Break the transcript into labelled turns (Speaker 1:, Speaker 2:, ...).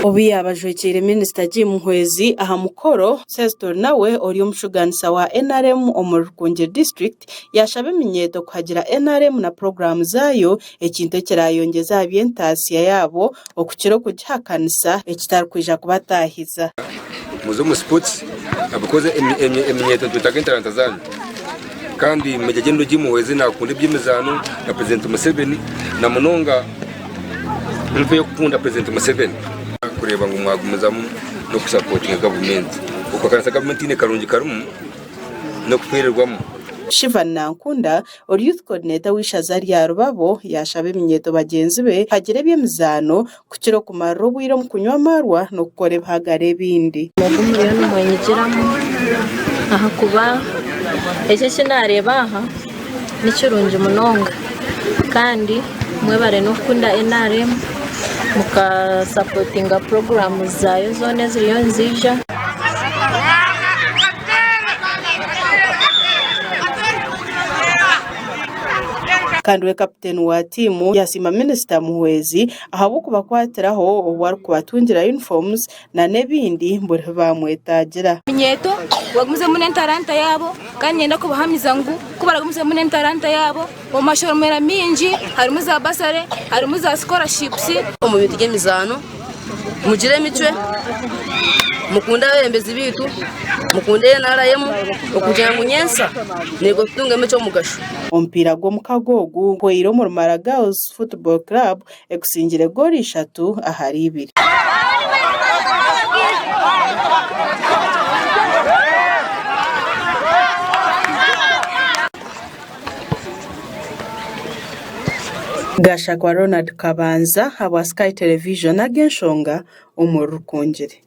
Speaker 1: Obu yaaba ajwekyeire Minisita Jim Muhwezi aha mukoro, Sezton nawe ori omushugaanisa wa NRM omuri Rukungiri District yaashaba eminyeeto kuhagira NRM na puroguraamu zaayo ekintu ekiraayongyeze aha by'entaasya yaabo okukira okugihakanisa ekitarikwija kubataahiza.
Speaker 2: Muze omu sports because eminyeeto nitwetaaga entaranta zaanyu kandi Major General Jim Muhwezi nakunda eby'emizaano na President Museveni na munonga nfe y'okukunda President Museveni kureeba ngu mwagumizamu n'okusapotinga gavumenti. Okuhakanisa gavumenti tihaine karungi karimu n'okufeererwamu.
Speaker 1: Shivan Nankunda, ori Youth Coordinator w'eishaza rya Rubabo yaashaba eminyeeto bagyenzi be kuhagira eby'emizaano kukira okumarira obwire omu kunywa amaarwa n'okukora ebihagaro ebindi.
Speaker 3: Ogu muriyo nimwenyigiramu ahakuba eki eki naareeba aha ni kirungi munonga kandi mwebare n'okukunda NRM mukasapotinga puroguraamu zaayo zoona eziriyo niziija.
Speaker 1: Kandi we kaputeni wa tiimu yasiima minisita Muhwezi ahabw'okubakwatiraho obu arikubatungira uniforms na n'ebindi buri ahu baamwetaagira.
Speaker 4: Eminyeeto bagumizemu n'entaranta yaabo kandi niinyenda kubahamiza ngu ku baragumizemu n'entaranta yaabo omu mashomero maingi harimu za basare harimu za sikorashipusi.
Speaker 5: Omu bintu by'emizaano mugire emicwe, mukunde abeebembezi baitu, mukunde NRM okugira ngu nyentsya naitwe tutungemu eky'omugasho.
Speaker 1: Omupiira gw'omukago ogu guhweire omuri Mara Girls Football Club ekusingire goolo ishatu ahari ibiri. Gashakwa Ronald Kabanza habwa Sky Television ag'enshonga omuri Rukungiri.